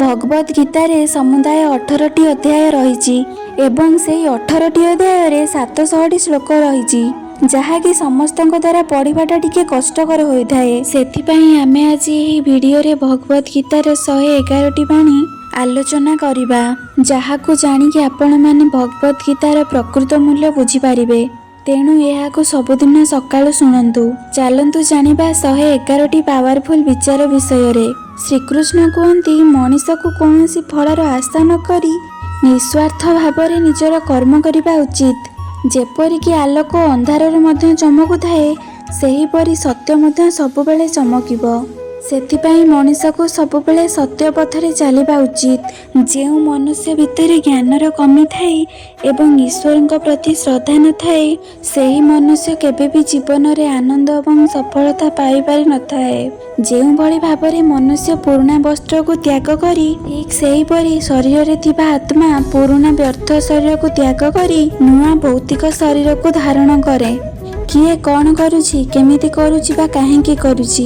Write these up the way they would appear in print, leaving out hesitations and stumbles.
ଭଗବତ ଗୀତାରେ ସମୁଦାୟ 18ଟି ଅଧ୍ୟାୟ ରହିଛି ଏବଂ ସେହି 18ଟି ଅଧ୍ୟାୟରେ 700ଟି ଶ୍ଲୋକ ରହିଛି, ଯାହାକି ସମସ୍ତଙ୍କ ଦ୍ୱାରା ପଢ଼ିବାଟା ଟିକେ କଷ୍ଟକର ହୋଇଥାଏ। ସେଥିପାଇଁ ଆମେ ଆଜି ଏହି ଭିଡ଼ିଓରେ ଭଗବତ ଗୀତାର 111ଟି ବାଣୀ ଆଲୋଚନା କରିବା, ଯାହାକୁ ଜାଣିକି ଆପଣମାନେ ଭଗବତ ଗୀତାର ପ୍ରକୃତ ମୂଲ୍ୟ ବୁଝିପାରିବେ। ତେଣୁ ଏହାକୁ ସବୁଦିନ ସକାଳୁ ଶୁଣନ୍ତୁ। ଚାଲନ୍ତୁ ଜାଣିବା 111ଟି ପାୱାରଫୁଲ୍ ବିଚାର ବିଷୟରେ। ଶ୍ରୀକୃଷ୍ଣ କୁହନ୍ତି, ମଣିଷକୁ କୌଣସି ଫଳର ଆଶା ନ କରି ନିସ୍ୱାର୍ଥ ଭାବରେ ନିଜର କର୍ମ କରିବା ଉଚିତ। ଯେପରିକି ଆଲୋକ ଅନ୍ଧାରରେ ମଧ୍ୟ ଚମକୁଥାଏ, ସେହିପରି ସତ୍ୟ ମଧ୍ୟ ସବୁବେଳେ ଚମକିବ। ସେଥିପାଇଁ ମଣିଷକୁ ସବୁବେଳେ ସତ୍ୟ ପଥରେ ଚାଲିବା ଉଚିତ। ଯେଉଁ ମନୁଷ୍ୟ ଭିତରେ ଜ୍ଞାନର କମି ଥାଏ ଏବଂ ଈଶ୍ୱରଙ୍କ ପ୍ରତି ଶ୍ରଦ୍ଧା ନଥାଏ, ସେହି ମନୁଷ୍ୟ କେବେ ବି ଜୀବନରେ ଆନନ୍ଦ ଏବଂ ସଫଳତା ପାଇପାରିନଥାଏ। ଯେଉଁଭଳି ଭାବରେ ମନୁଷ୍ୟ ପୁରୁଣା ବସ୍ତ୍ରକୁ ତ୍ୟାଗ କରି, ଠିକ୍ ସେହିପରି ଶରୀରରେ ଥିବା ଆତ୍ମା ପୁରୁଣା ବ୍ୟର୍ଥ ଶରୀରକୁ ତ୍ୟାଗ କରି ନୂଆ ଭୌତିକ ଶରୀରକୁ ଧାରଣ କରେ। କିଏ କ'ଣ କରୁଛି, କେମିତି କରୁଛି ବା କାହିଁକି କରୁଛି,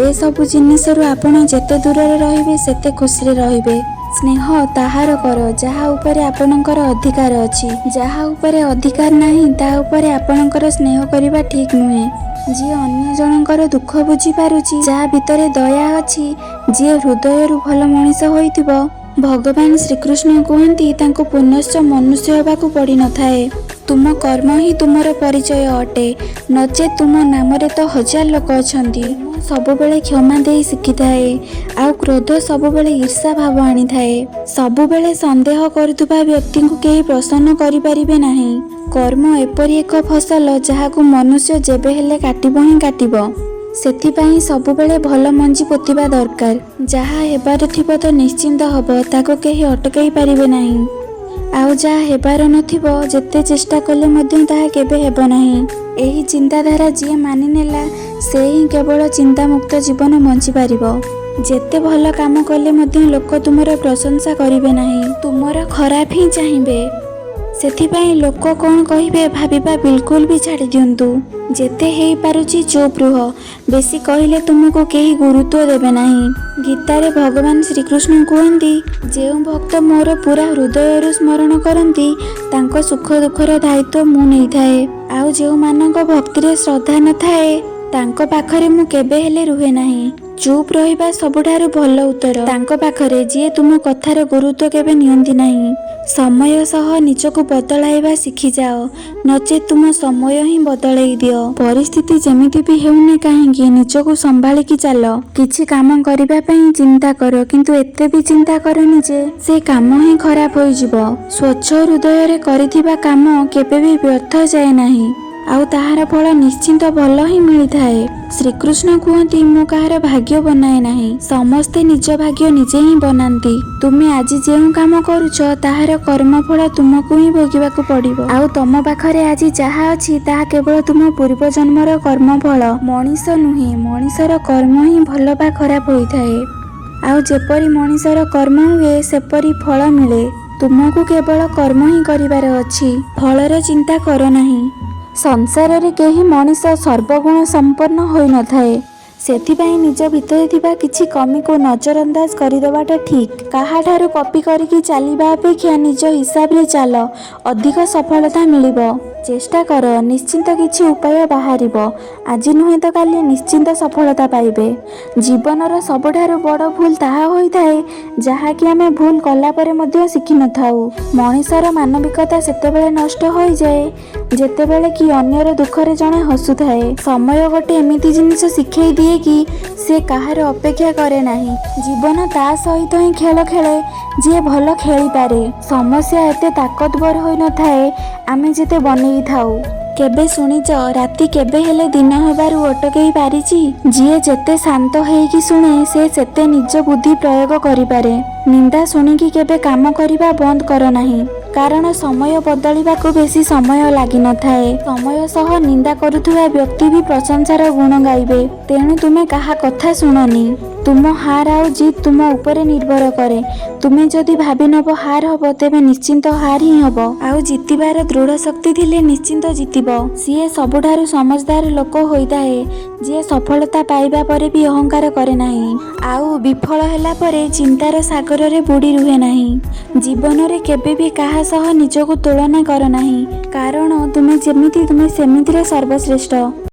ଏସବୁ ଜିନିଷରୁ ଆପଣ ଯେତେ ଦୂରରେ ରହିବେ, ସେତେ ଖୁସିରେ ରହିବେ। ସ୍ନେହ ତାହାର କର, ଯାହା ଉପରେ ଆପଣଙ୍କର ଅଧିକାର ଅଛି। ଯାହା ଉପରେ ଅଧିକାର ନାହିଁ, ତା ଉପରେ ଆପଣଙ୍କର ସ୍ନେହ କରିବା ଠିକ୍ ନୁହେଁ। ଯିଏ ଅନ୍ୟ ଜଣଙ୍କର ଦୁଃଖ ବୁଝିପାରୁଛି, ଯାହା ଭିତରେ ଦୟା ଅଛି, ଯିଏ ହୃଦୟରୁ ଭଲ ମଣିଷ ହୋଇଥିବ, ଭଗବାନ ଶ୍ରୀକୃଷ୍ଣ କୁହନ୍ତି, ତାଙ୍କୁ ପୁନଶ୍ଚ ମନୁଷ୍ୟ ହେବାକୁ ପଡ଼ିନଥାଏ। ତୁମ କର୍ମ ହିଁ ତୁମର ପରିଚୟ ଅଟେ, ନଚେତ୍ ତୁମ ନାମରେ ତ ହଜାର ଲୋକ ଅଛନ୍ତି। ସବୁବେଳେ କ୍ଷମା ଦେଇ ଶିଖିଥାଏ ଆଉ କ୍ରୋଧ ସବୁବେଳେ ଈର୍ଷା ଭାବ ଆଣିଥାଏ। ସବୁବେଳେ ସନ୍ଦେହ କରୁଥିବା ବ୍ୟକ୍ତିଙ୍କୁ କେହି ପ୍ରସନ୍ନ କରିପାରିବେ ନାହିଁ। କର୍ମ ଏପରି ଏକ ଫସଲ, ଯାହାକୁ ମନୁଷ୍ୟ ଯେବେ ହେଲେ କାଟିବ ହିଁ କାଟିବ। ସେଥିପାଇଁ ସବୁବେଳେ ଭଲ ମଞ୍ଜି ପୋତିବା ଦରକାର। ଯାହା ହେବାର ଥିବ ତ ନିଶ୍ଚିନ୍ତ ହବ, ତାକୁ କେହି ଅଟକାଇ ପାରିବେ ନାହିଁ। ଆଉ ଯାହା ହେବାର ନଥିବ, ଯେତେ ଚେଷ୍ଟା କଲେ ମଧ୍ୟ ତାହା କେବେ ହେବ ନାହିଁ। ଏହି ଚିନ୍ତାଧାରା ଯିଏ ମାନିନେଲା, ସେ ହିଁ କେବଳ ଚିନ୍ତାମୁକ୍ତ ଜୀବନ ବଞ୍ଚିପାରିବ। ଯେତେ ଭଲ କାମ କଲେ ମଧ୍ୟ ଲୋକ ତୁମର ପ୍ରଶଂସା କରିବେ ନାହିଁ, ତୁମର ଖରାପ ହିଁ ଚାହିଁବେ। ସେଥିପାଇଁ ଲୋକ କ'ଣ କହିବେ ଭାବିବା ବିଲକୁଲ ବି ଛାଡ଼ି ଦିଅନ୍ତୁ। ଯେତେ ହେଇପାରୁଛି ଚୁପ୍ ରୁହ। ବେଶୀ କହିଲେ ତୁମକୁ କେହି ଗୁରୁତ୍ୱ ଦେବେ ନାହିଁ। ଗୀତାରେ ଭଗବାନ ଶ୍ରୀକୃଷ୍ଣ କୁହନ୍ତି, ଯେଉଁ ଭକ୍ତ ମୋର ପୁରା ହୃଦୟରୁ ସ୍ମରଣ କରନ୍ତି, ତାଙ୍କ ସୁଖ ଦୁଃଖର ଦାୟିତ୍ୱ ମୁଁ ନେଇଥାଏ। ଆଉ ଯେଉଁମାନଙ୍କ ଭକ୍ତିରେ ଶ୍ରଦ୍ଧା ନଥାଏ, ତାଙ୍କ ପାଖରେ ମୁଁ କେବେ ହେଲେ ରୁହେ ନାହିଁ। ଚୁପ୍ ରହିବା ସବୁଠାରୁ ଭଲ ଉତ୍ତର ତାଙ୍କ ପାଖରେ, ଯିଏ ତୁମ କଥାର ଗୁରୁତ୍ୱ କେବେ ନିଅନ୍ତି ନାହିଁ। ସମୟ ସହ ନିଜକୁ ବଦଳାଇବା ଶିଖିଯାଅ, ନଚେତ୍ ତୁମ ସମୟ ହିଁ ବଦଳେଇ ଦିଅ। ପରିସ୍ଥିତି ଯେମିତି ବି ହେଉନା କାହିଁକି, ନିଜକୁ ସମ୍ଭାଳିକି ଚାଲ। କିଛି କାମ କରିବା ପାଇଁ ଚିନ୍ତା କର, କିନ୍ତୁ ଏତେ ବି ଚିନ୍ତା କରନି ଯେ ସେ କାମ ହିଁ ଖରାପ ହୋଇଯିବ। ସ୍ୱଚ୍ଛ ହୃଦୟରେ କରିଥିବା କାମ କେବେ ବି ବ୍ୟର୍ଥ ଯାଏ ନାହିଁ ଆଉ ତାହାର ଫଳ ନିଶ୍ଚିନ୍ତ ଭଲ ହିଁ ମିଳିଥାଏ। ଶ୍ରୀକୃଷ୍ଣ କୁହନ୍ତି, ମୁଁ କାହାର ଭାଗ୍ୟ ବନାଏ ନାହିଁ, ସମସ୍ତେ ନିଜ ଭାଗ୍ୟ ନିଜେ ହିଁ ବନାନ୍ତି। ତୁମେ ଆଜି ଯେଉଁ କାମ କରୁଛ, ତାହାର କର୍ମଫଳ ତୁମକୁ ହିଁ ଭୋଗିବାକୁ ପଡ଼ିବ। ଆଉ ତମ ପାଖରେ ଆଜି ଯାହା ଅଛି, ତାହା କେବଳ ତୁମ ପୂର୍ବ ଜନ୍ମର କର୍ମଫଳ, ମଣିଷ ନୁହେଁ। ମଣିଷର କର୍ମ ହିଁ ଭଲ ବା ଖରାପ ହୋଇଥାଏ। ଆଉ ଯେପରି ମଣିଷର କର୍ମ ହୁଏ, ସେପରି ଫଳ ମିଳେ। ତୁମକୁ କେବଳ କର୍ମ ହିଁ କରିବାର ଅଛି, ଫଳର ଚିନ୍ତା କର ନାହିଁ। ସଂସାରରେ କେହି ମଣିଷ ସର୍ବଗୁଣ ସମ୍ପନ୍ନ ହୋଇନଥାଏ। ସେଥିପାଇଁ ନିଜ ଭିତରେ ଥିବା କିଛି କମିକୁ ନଜରଅନ୍ଦାଜ କରିଦେବାଟା ଠିକ୍। କାହାଠାରୁ କପି କରିକି ଚାଲିବା ଅପେକ୍ଷା ନିଜ ହିସାବରେ ଚାଲ, ଅଧିକ ସଫଳତା ମିଳିବ। ଚେଷ୍ଟା କର, ନିଶ୍ଚିନ୍ତ କିଛି ଉପାୟ ବାହାରିବ। ଆଜି ନୁହେଁ ତ କାଲି ନିଶ୍ଚିନ୍ତ ସଫଳତା ପାଇବେ। ଜୀବନର ସବୁଠାରୁ ବଡ଼ ଭୁଲ ତାହା ହୋଇଥାଏ, ଯାହାକି ଆମେ ଭୁଲ କଲା ପରେ ମଧ୍ୟ ଶିଖିନଥାଉ। ମଣିଷର ମାନବିକତା ସେତେବେଳେ ନଷ୍ଟ ହୋଇଯାଏ, ଯେତେବେଳେ କି ଅନ୍ୟର ଦୁଃଖରେ ଜଣେ ହସୁଥାଏ। ସମୟ ଗୋଟେ ଏମିତି ଜିନିଷ ଶିଖେଇ ଦିଏ କି ସେ କାହାର ଅପେକ୍ଷା କରେ ନାହିଁ। ଜୀବନ ତା ସହିତ ହିଁ ଖେଳ ଖେଳେ, ଯିଏ ଭଲ ଖେଳିପାରେ। ସମସ୍ୟା ଏତେ ତାକତବର ହୋଇନଥାଏ, ଆମେ ଯେତେ ବନେଇଥାଉ। କେବେ ଶୁଣିଛ, ରାତି କେବେ ହେଲେ ଦିନ ହେବାରୁ ଅଟକେଇ ପାରିଛି? ଯିଏ ଯେତେ ଶାନ୍ତ ହେଇକି ଶୁଣେ, ସେ ସେତେ ନିଜ ବୁଦ୍ଧି ପ୍ରୟୋଗ କରିପାରେ। ନିନ୍ଦା ଶୁଣିକି କେବେ କାମ କରିବା ବନ୍ଦ କର ନାହିଁ, କାରଣ ସମୟ ବଦଳିବାକୁ ବେଶୀ ସମୟ ଲାଗିନଥାଏ। ସମୟ ସହ ନିନ୍ଦା କରୁଥିବା ବ୍ୟକ୍ତି ବି ପ୍ରଶଂସାର ଗୁଣ ଗାଇବେ। ତେଣୁ ତୁମେ କାହା କଥା ଶୁଣନି। ତୁମ ହାର ଆଉ ଜିତ୍ ତୁମ ଉପରେ ନିର୍ଭର କରେ। ତୁମେ ଯଦି ଭାବି ନବ ହାର ହବ, ତେବେ ନିଶ୍ଚିନ୍ତ ହାର ହିଁ ହବ। ଆଉ ଜିତିବାର ଦୃଢ଼ ଶକ୍ତି ଥିଲେ ନିଶ୍ଚିନ୍ତ ଜିତିବ। ସିଏ ସବୁଠାରୁ ସମଝଦାର ଲୋକ ହୋଇଥାଏ, ଯିଏ ସଫଳତା ପାଇବା ପରେ ବି ଅହଙ୍କାର କରେ ନାହିଁ, ଆଉ ବିଫଳ ହେଲା ପରେ ଚିନ୍ତାର ସାଗରରେ ବୁଡ଼ି ରୁହେ ନାହିଁ। ଜୀବନରେ କେବେ ବି କାହା ସହ ନିଜକୁ ତୁଳନା କର ନାହିଁ, କାରଣ ତୁମେ ଯେମିତି ତୁମେ ସେମିତିରେ ସର୍ବଶ୍ରେଷ୍ଠ।